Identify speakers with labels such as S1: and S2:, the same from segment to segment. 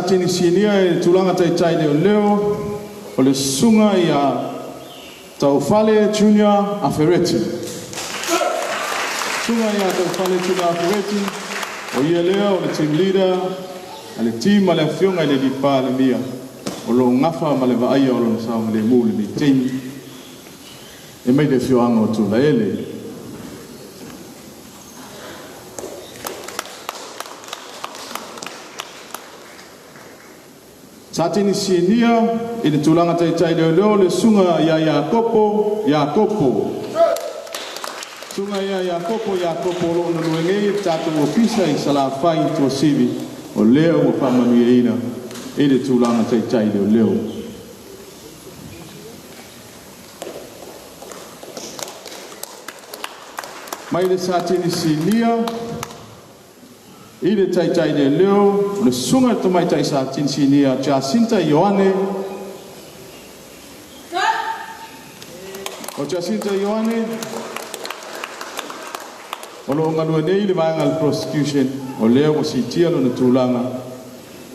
S1: Satini Sinia e tulaga taitai leoleo o le susuga ia Taufale Junior Afereti. Susuga ia Taufale Junior Afereti, o ia lea o le team leader a le team a le afioga i le alii Palemia o lo o gafa ma le vaaia o lona saogalemu i lenei taimi e mai le afioaga o Tulaele. Satini Sinia i le tulaga taitai leoleo le susuga ia Iakopo Iakopo. Susuga ia Iakopo Iakopo o lo o galue nei i le tatou ofisa i Salafai i Tuasivi, o lea ua faamanuiaina i le tulaga taitai leoleo. Mai le Satini Sinia i le taitai leoleo le susuga i le tamaitai Satini Sinia Jacinta Ioane. O Jacinta Ioane o lo o galue nei le vaega o le prosecution, o lea ua siitia lona tulaga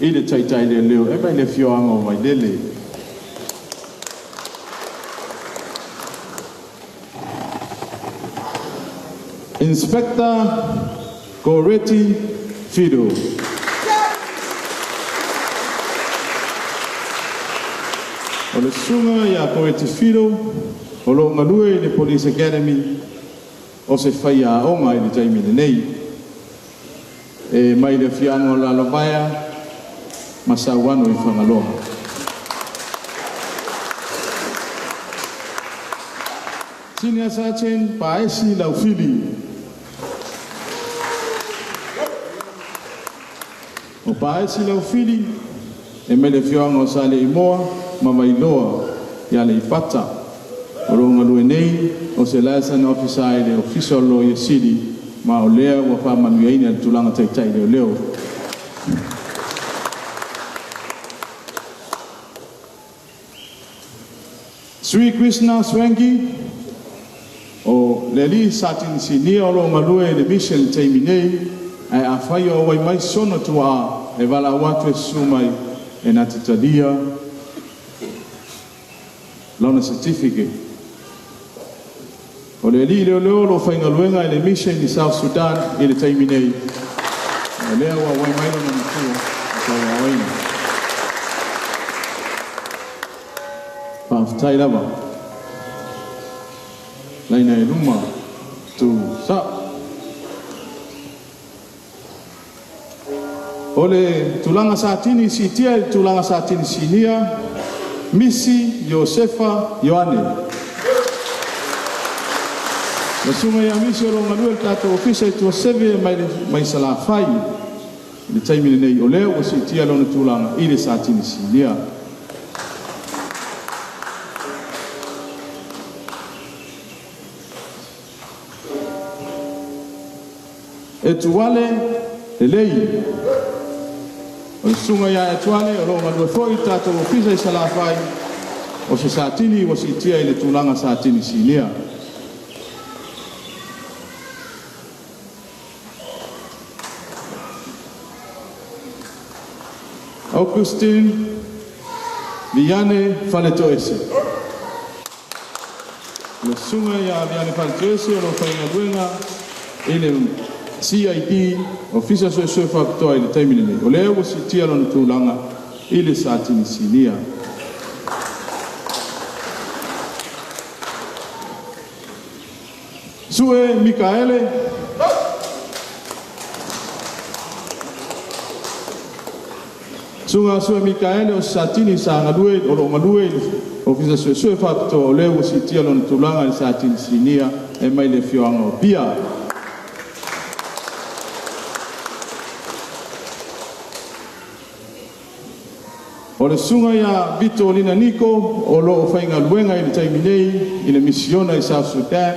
S1: i le taitai leoleo e mai le afioaga o Vailele. Inspector Goretti Fido. O le susuga ia Goretti Fido o lo o galue i le Police Academy o se faiaoga i le taimi lenei. E mai le afioaga o Lalovaea ma Sauano i Fagaloa. Senior Sergeant Paesi Laufili. O Paesi Laufili e mai le afioaga o Saleimoa ma Vailoa ia Leipata. O lo o galue nei o se liaison officer i le ofisa o le Loia Sili, ma o lea ua faamanuiaina i le tulaga taitai leoleo. Sri Krishna Swangi, o le alii Satini Sinia o lo o galue i le mission i le taimi nei, ae afai o auai mai sona tuaa e valaau atu e susu mai e na te talia lona certificate. O le alii leoleo o lo o faigaluega i le mission i South Sudan i le taimi nei, o lea ua auai mai lona matua e tauaaoina. Faafetai lava. Laina e luma tu sa. O le tulaga Satini siitia i le tulaga Satini Sinia, Misi Iosefa Ioane. Le susuga ia Misi o lo o galue i le tatou ofisa i Tuasivi mai Salafai i le taimi lenei, o lea ua siitia lona tulaga i le Satini Sinia. E tuale lelei. O le susuga ia Etuale o lo o galue foi i le tatou ofisa i Salafai, o se Satini ua siitia i le tulaga Satini Sinia. Augustine Viane Faletoese. Le susuga ia Viane Faletoese o lo o faigaluega i le CID, Ofisa Suesue Faapitoa i le taimi lenei, o lea ua siitia lona tulaga i le Satini Sinia. Sue Mikaele. Susuga Sue Mikaele o Satini sa galue o lo o galue i le Ofisa Suesue Faapitoa, o lea ua siitia lona tulaga i le Satini Sinia e mai le afioaga o Apia. O le susuga ia Vito Lina Niko o lo o faigaluega i le taimi nei i le misiona i South Sudan,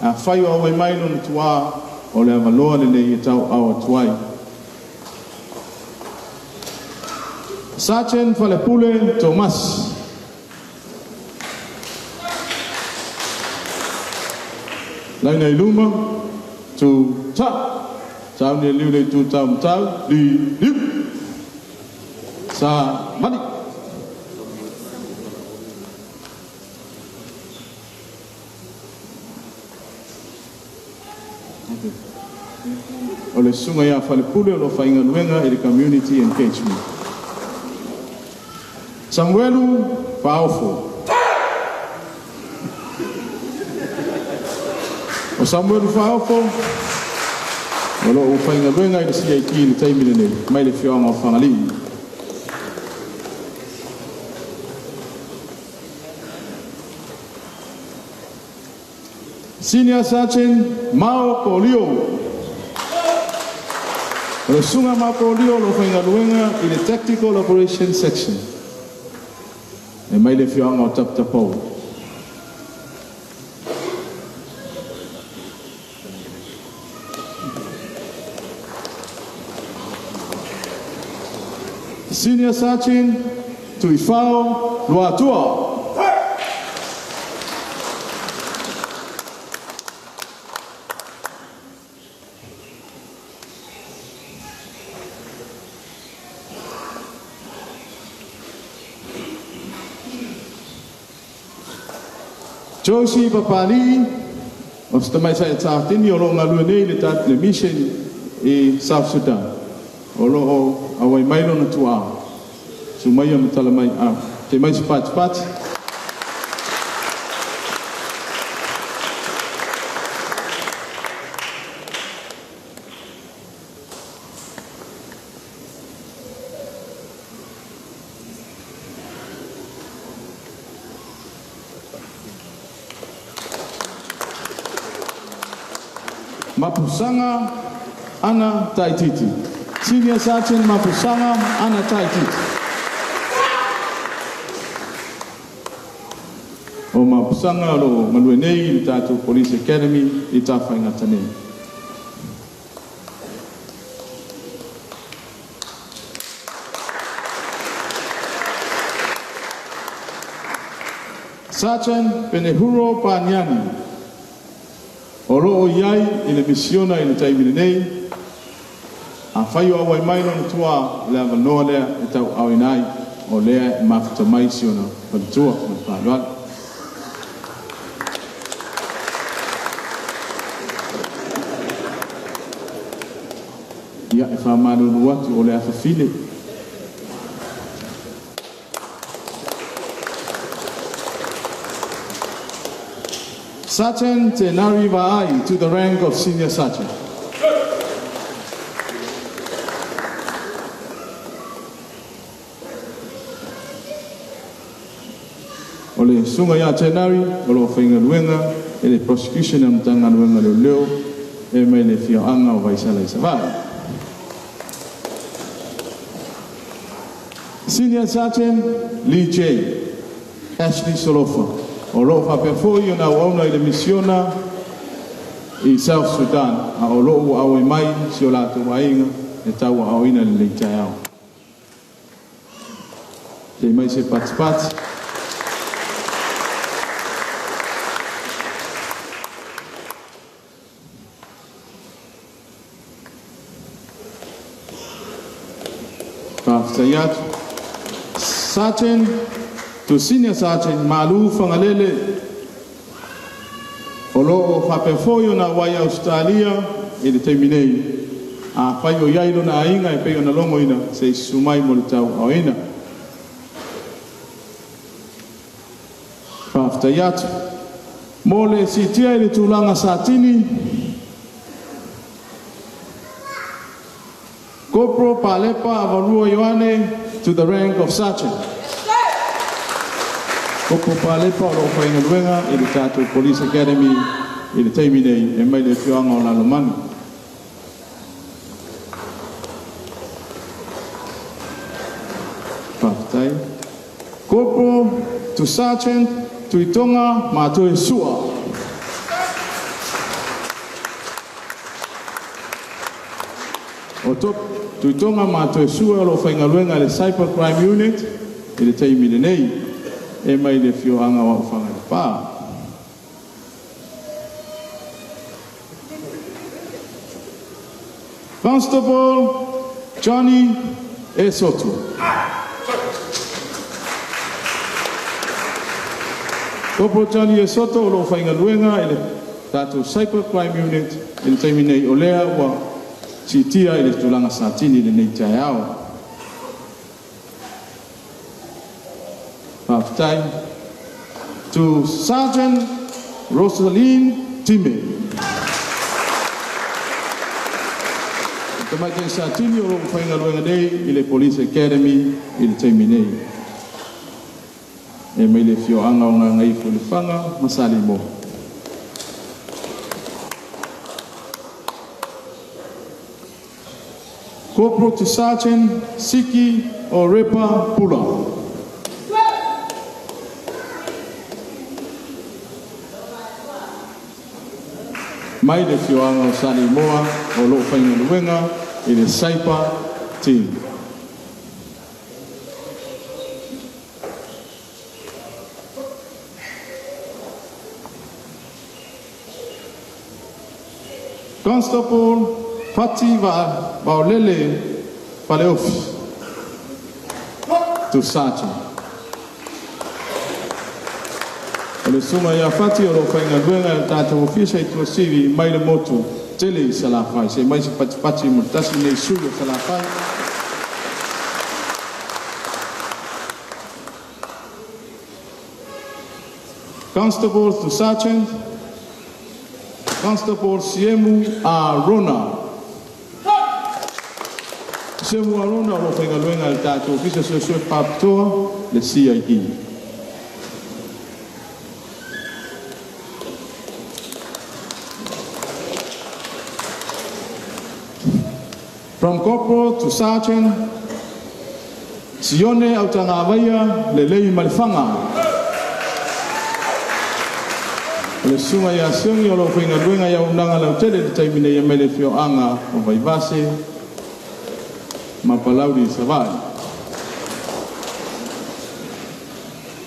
S1: afai o auai mai lona tuā, o le avanoa lenei e tauau atu ai. Sergeant Falepule Thomas. Laina i luma, tu ta. Tau ni liu le tu tau matau, li liu. Savali. O le susuga ia Falepule o lo o faigaluega i le Community Engagement. Samuelu Faaofo. O Samuelu Faaofo o lo o faigaluega i le CIT i le taimi lenei mai le afioaga o Fagalii. Senior Sergeant Mao Kolio. O le susuga Mao Kolio o lo o faigaluega i le Tactical Operations Section e mai le afioaga o Taputapou. Senior Sergeant Tuifao Luatua. Josie Papali, o se tamaisai Satini o lo o galue nei le le mission i South Sudan. O lo o auai mai lona tuaa. Susu maia ma tala mai a. Te mai se patipati. Mapusaga Ana Taititi. Senior Sergeant Mapusaga Ana Taititi. O Mapusaga o lo o galue nei i le tatou Police Academy i Tafaigata nei. Sergeant Penehuro Paniani. O lo o i ai i le misiona i le taimi lenei, afai o auai mai lona tuaa, o le avanoa lea e tauaaoina ai, o lea e mafuta mai si ona faletua ma le faaaloalo. Ia, e faamalulu atu o le afafine. Sergeant Tenari Vaai to the rank of Senior Sergeant. O le susuga ia Tenari o lo o faigaluega i le Prosecution a le Matagaluega o Leoleo e mai le afioaga o Vaisala i Savaii. Senior Sergeant Lee J. Ashley Solofa. O lo o faapea foi ona auauna i le misiona i South Sudan, a o lo o ua auai mai si o latou aiga e tauaaoina i lenei taeao. Tei mai se patipati. Faafetai atu. Sergeant to Senior Sergeant Malu Fagalele, o lo o faapea foi ona auai i Ausetalia i le taimi nei. Afai o i ai lona aiga e pei ona logoina, se i susu mai mo le tauaaoina. Faafetai atu. Mo le siitia i le tulaga Satini, Corporal Palepa Avarua Ioane to the rank of Sergeant. Corporal Palepa o lo o faigaluega i le tatou Police Academy i le taimi nei e mai le afioaga o Lalomanu. Faafetai. Corporal to Sergeant Tuitonga Matoe Sua. O Top Tuitonga Matoe Sua o lo o faigaluega i le Cyber Crime Unit i le taimi lenei e mai le afioaga o Aufaga i Lepa. Constable Johnny Esoto. Corporal Johnny Esoto o loo faigaluega i le tatou Cyber Crime Unit i le taimi nei, o lea ua siitia i le tulaga Satini i lenei taeao. Faafetai. To Sergeant Rosaline Time. Tamaitai Satini o loo faigaluega nei i le Police Academy i le taimi nei. E mai le afioaga o Gagaifo ma Salemo. Corporal to Sergeant Siki Orepa Pula. Mai le afioaga o Salimoa o loo faigaluega i le Saipa Team. Constable Fati Vaolele Faleofi to Sergeant. O le susuga ia Fati o loo faigaluega le tatou ofisa i Tuasivi mai le motu tele i Salafai. Se mai se patipati mo le tasi nei sui o Salafai. Constable to Sergeant Constable Siemu Arona. Siemu Arona o loo faigaluega le tatou ofisa suesue faapitoa, le CID. From Corporal to Sergeant Sione Autagavaia Lelei Malifaga. O le susuga ia Sioni o loo faigaluega i auaunaga lautele le taimi nei e mai le afioaga o Vaivase ma Palauli Savaii.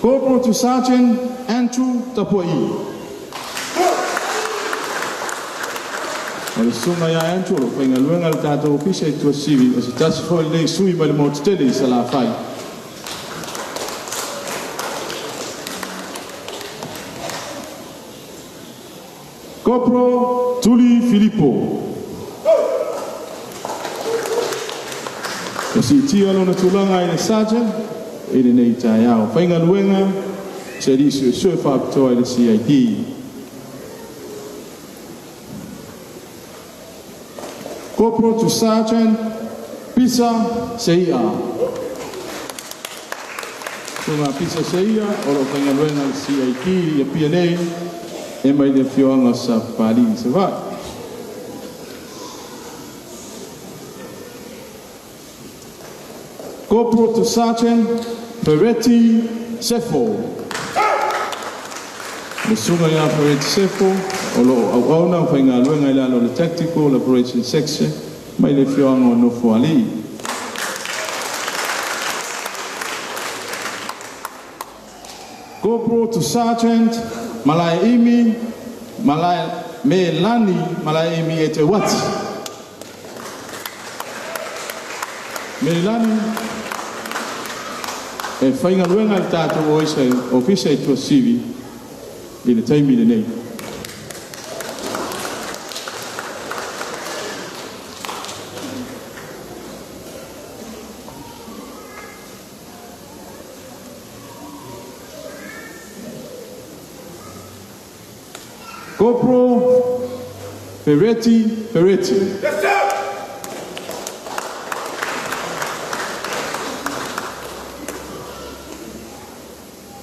S1: Corporal to Sergeant Andrew Tapuai. O le susuga ia Andrew o loo faigaluega le tatou ofisa i Tuasivi, o se tasi foi lenei sui mai le motu tele i Salafai. Corporal Tuli Filippo. O siitia lona tulaga i le Sergeant i lenei taeao. Faigaluega se alii suesue faapitoa i le CID. Corporal to Sergeant Pisa Seia. Susuga Pisa Seia o loo faigaluega le CID i Apia nei e mai le afioaga o Sapapalii Savaii. Corporal to Sergeant Ferretti Sefo. Le susuga ia Ferretti Sefo o loo auauna o faigaluega i lalo le Tactical Operation Section mai le afioaga o Nofoalii. Corporal to Sergeant Malaeimi Malae Melani Malaeimi e te Wati. Melani e faigaluega le tatou ofisa i Tuasivi i le taimi lenei. Corporal Ferretti Ferretti.
S2: Yes, sir!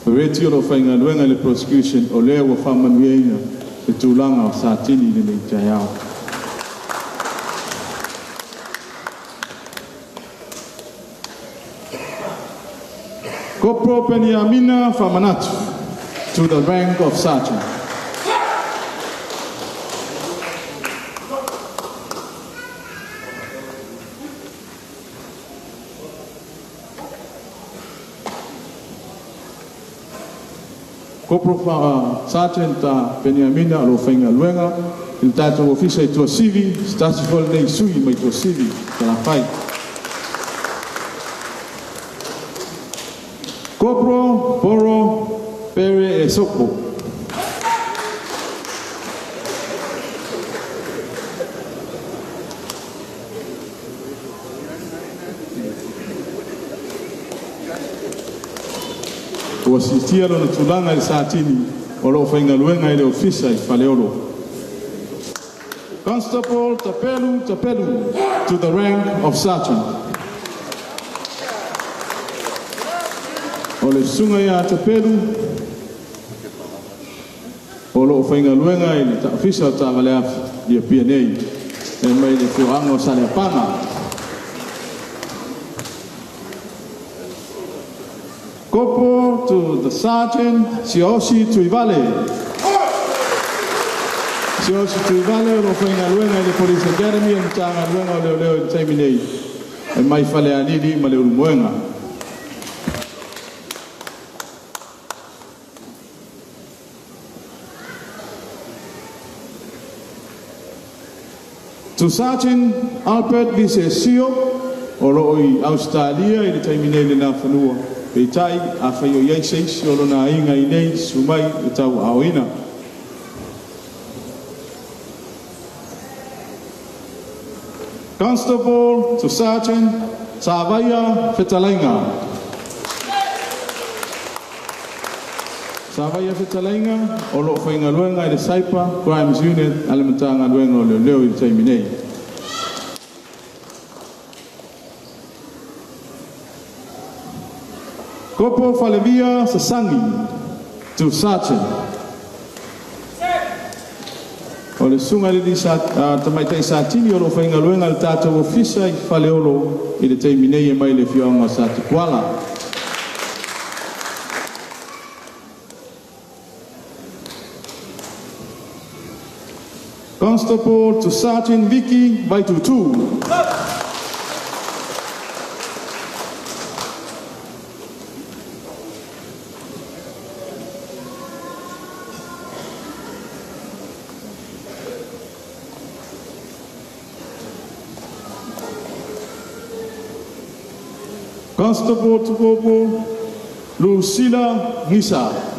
S1: Ferretti o loo faigaluega i le prosecution, o lea ua faamanuiaina le tulaga o Satini i lenei taeao. Corporal Peniamina Famanatu to the rank of Sergeant. Corporal Sergeant Peniamina o loo faigaluega i le tatou ofisa i Tuasivi, se tasi foi lenei sui mai Tuasivi Salafai. Corporal Poro Pere Esopo. Ua siitia lona tulaga i le Satini o loo faigaluega i le ofisa i Faleolo. Constable Tapelu Tapelu to the rank of Sergeant. O le susuga ia Tapelu o loo faigaluega i le ofisa o taavale afi i Apia nei e mai le afioaga o Saleapaga. Corporal to the Sergeant Siosi Tuivale. Siosi Tuivale o lo faigaluega i le Police Academy o Matagaluega o Leoleo i le taimi nei e mai Falealili ma Leulumoega. To Sergeant Albert Visesio o loo i Australia i le taimi nei le Nafanua peitai afai o iai se isi o lona aiga i nei sumai e tau aoina. Constable to Sergeant Savaia Fetalaiga. Savaia Fetalaiga o loo faigaluega i le Cyber Crimes Unit a le Matagaluega o Leoleo i le taimi nei. Kopo Falevia Sasangi to Sergeant. O le susuga i le tamaitai Satini o loo faigaluega le tatou ofisa i Faleolo i le taimi nei e mai le afioaga o Satupuala. Constable to Sergeant Vicky Vaitutu. Constable to Corporal Lucila Gisa.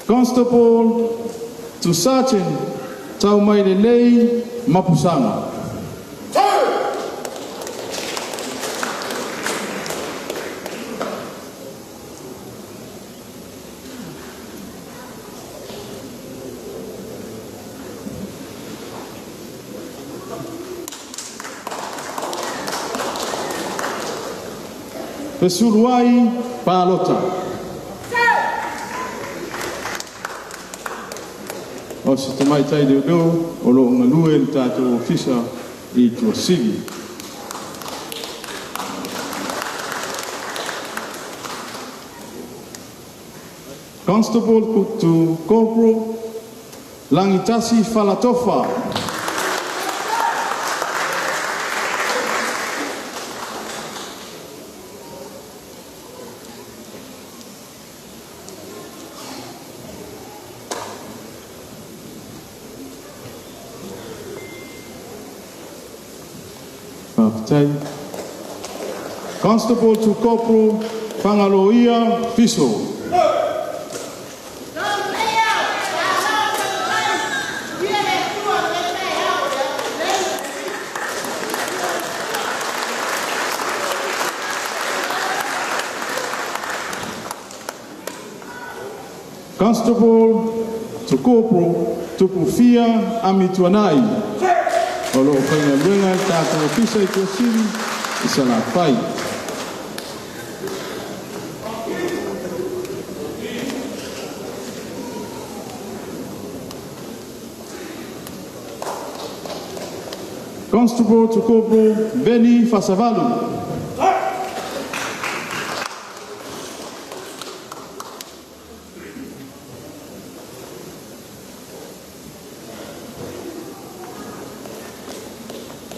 S1: Constable to Sergeant Taumailelei Mapusanga. Fesuluai Palota. O se tamaitai leoleo o loo galue le tatou ofisa i Tuasivi. Constable to Corporal Langitasi Falatofa. Constable to Corporal Fangaloia Fiso. Constable to Corporal Tupufia Amituanai. O loo faigaluega le tatou ofisa i Tuasivi i Salafai. Constable to Corporal Beni Fasavalu.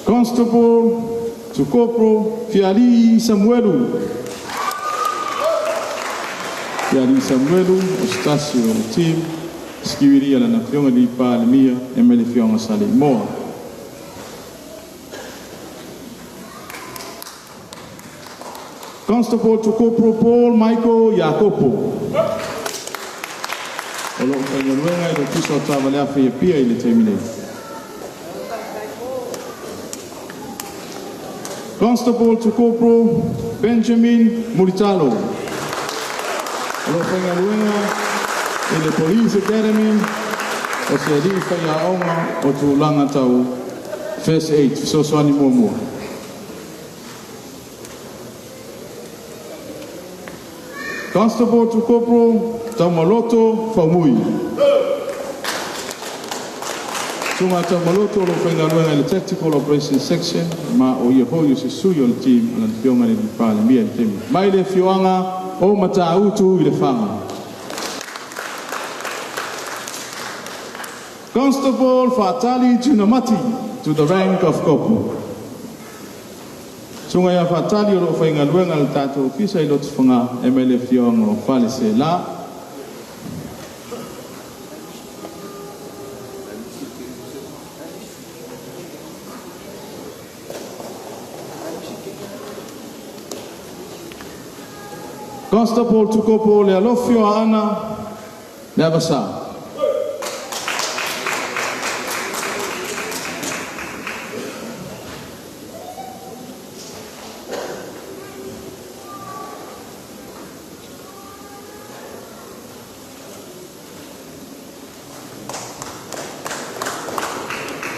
S1: Constable to Corporal Fiali Samuelu. Fiali Samuelu, o se tasi o le team, sikiwiri ala na fionga li Palemia, e me le fionga sale moa. Constable to Corporal Paul Michael Iakopo. O loo faigaluega i le Ofisa o Tavale Afe i Apia i le taimi nei. Constable to Corporal Benjamin Mulitalo. O loo faigaluega i le Police Academy o se alii faiaoga o tulaga tau First Aid fesoasoani muamua. Constable to Corporal Taumaloto Faumui. Tunga Taumaloto o lo faigaluega i le Tactical Operations Section ma o ia foi o se sui o le team o le fioga le Palemia i le taimi. Mai le fioanga o Matautu i Lefaga. Constable Fatali Tunamati to the rank of Corporal. Tunga ia Fatali o lo faigaluega le tatou ofisa i Lotofaga e mai le fioanga o Falesela. Constable Tukopo le Alofio Ana le Avasa.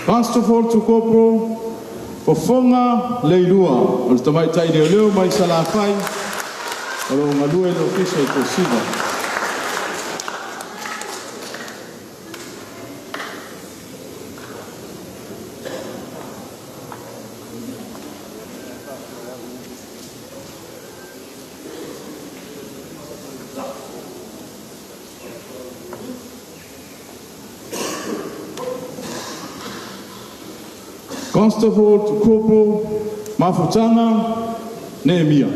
S1: Constable to Corporal Fofonga Leilua o le tamaitai leoleo mai Salafai o loo galue le ofisa i Tuasiva. Constable to Corporal Mafutanga Nehemia.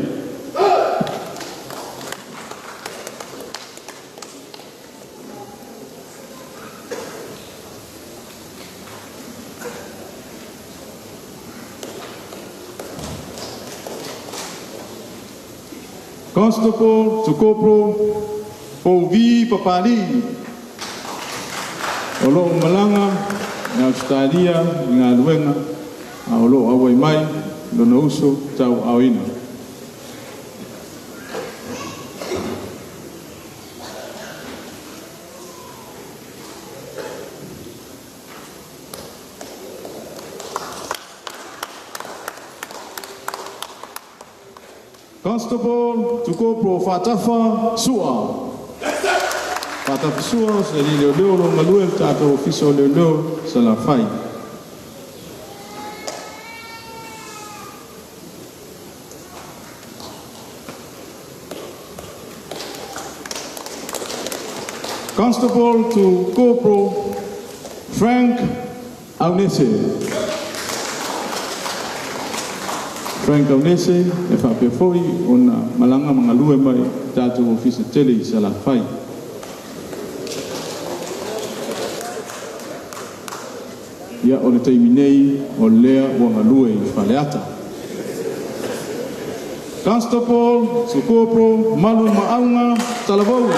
S1: Constable to Corporal Pouvi Papali. O loo malaga i Australia i galuega a o loo auai mai lona uso tau aoina. Constable to Corporal Fatafa Sua. Fatafa Sua, se li leo leo lo galue le tatou ofisa o leoleo Salafai. Constable to Corporal Frank Aunese. Frank Aunese e faapea foi ona malaga ma galue mai tatou ofisa tele i Salafai. Ia o le taimi nei o lea ua galue i Faleata. Constable to Corporal Malu Maauga Talavou.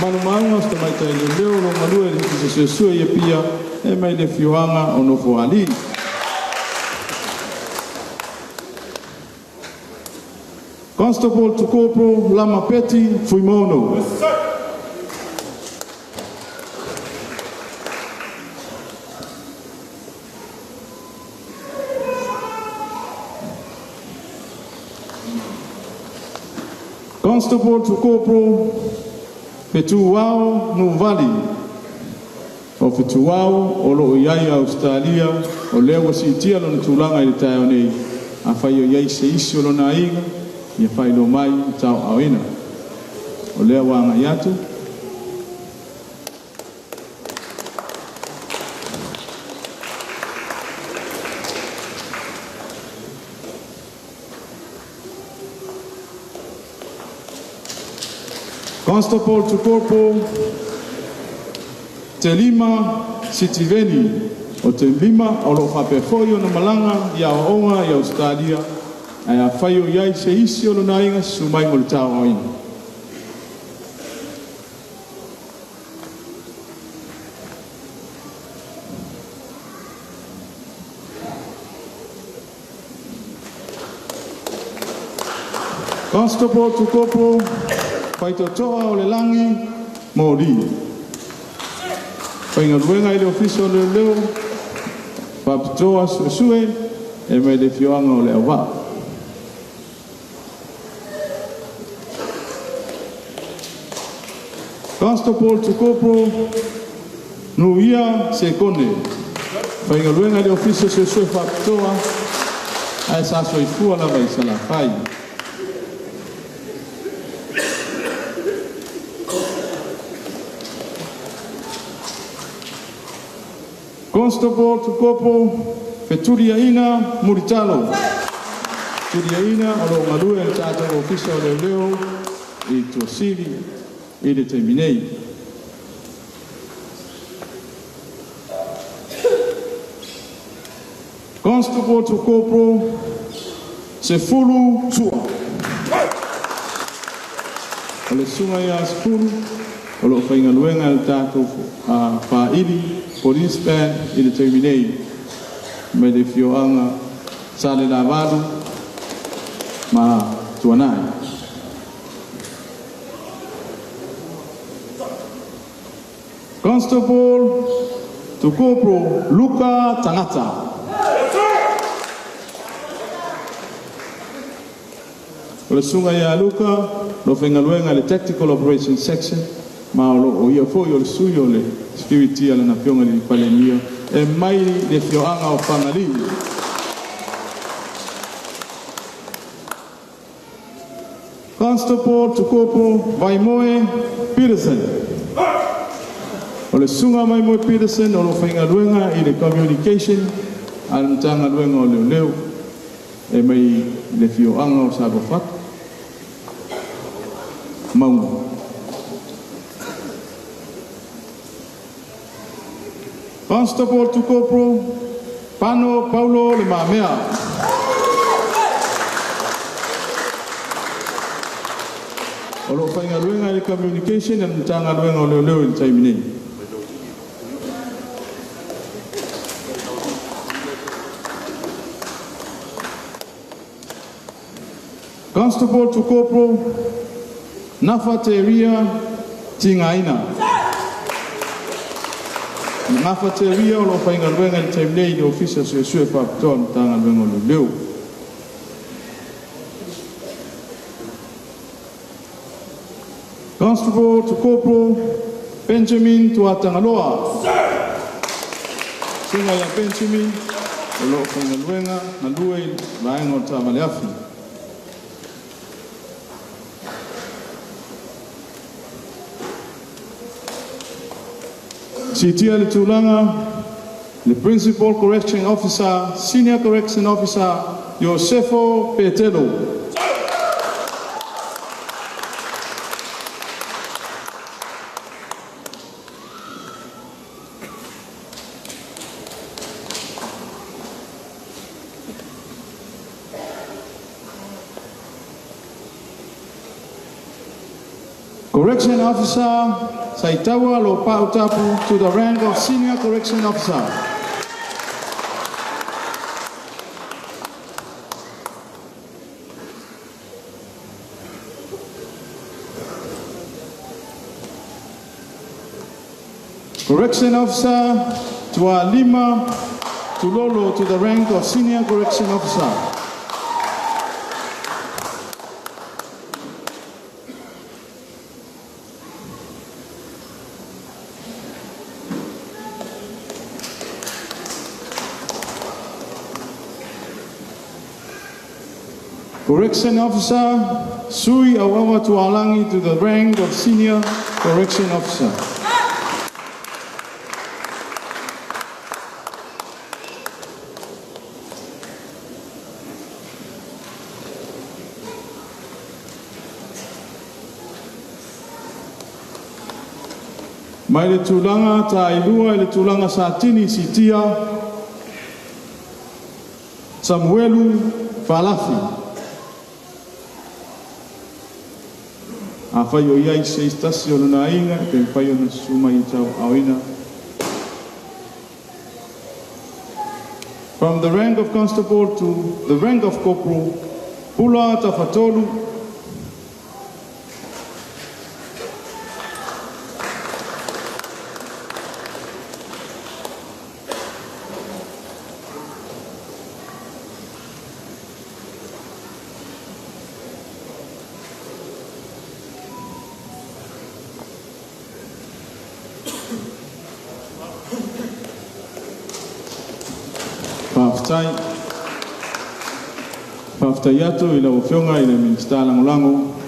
S1: Malu Maauga o se tamaitai leoleo lo galue le ofisa suesue i Apia e mai le fioaga o Nofoalii. Constable to Corporal Lamapeti Fuimono. Yes, sir. Constable to Corporal Fetuao Nuvali. O Fetuao o loo iai Australia o lea ua siitia lona tulaga i le taeao nei afai o iai se isi o lona aiga ia faailoa mai i tauaaoina. O lea ua agai atu. Constable to Corporal Telima Sitiveni. O Telima o lo o faapea foi ona malaga i aoaoga i Ausetalia ae afai o i ai se isi o lona aiga, susu mai mo le tauaoina. Constable to Corporal Faitotoa o le Lagi Moli. Faigaluega i le Ofisa o Leoleo, faapitoa suesue e mai le afioaga o Leauvaa. Constable to Corporal Nuia Sekone. Faigaluega i le Ofisa Suesue faapitoa ae sa soifua lava i Salafai. Constable to Corporal Fetuliaina Muritalo. Fetuliaina o lo o galue i le tatou Ofisa o Leoleo i Tuasivi i le taimi nei. Constable to Corporal Sefulu Tua. O le susuga ia Sefulu o lo o faigaluega i le tatou faili Police Band i le taimi nei mai le afioaga Salelavalu ma Tuanai. Constable to Corporal Luka Tangata. O le susuga ia Luka lo faigaluega i le Tactical Operations Section ma o lo o ia foi o le sui o le security a lana afioga i le Palemia e mai le afioaga o Fagalii. Constable to Corporal Vaimoe Peterson. O le susuga Vaimoe Peterson o lo faigaluega i le communication a le Matagaluega o Leoleo e mai le afioaga o Saluafata Mauga. Constable to Corporal Pano Paulo Le Mamea. O lo o faigaluega i le communication a le Matagaluega o Leoleo i le taimi nei. Constable to Corporal Nafa Te Tingaina. Nafa Te Ria o lo o faigaluega i le taimi nei i le Ofisa Suesue Faapitoa o le Matagaluega o Leoleo. Constable to Corporal Benjamin Tuatangaloa. Susuga ia Benjamin o lo o faigaluega galue i le vaega o le taavale afi. Siitia le tulaga le Principal Correction Officer, Senior Correction Officer Iosefo Petelo. Correction Officer Saitawa Lopautapu to the rank of Senior Correction Officer. Correction Officer Tualima Tulolo to the rank of Senior Correction Officer. Correction Officer Sui Awawa Tualangi to the rank of Senior Correction Officer. Mai le tulaga tailua i le tulaga Satini Sitia Samuelu Falafi. Afai o i ai se tasi o lona aiga, pe mafai ona susu mai e tauaaoina. From the rank of constable to the rank of corporal, Pula Tafatolu. Faafetai. Faafetai atu i lau Afioga i le Minisita Lagolago.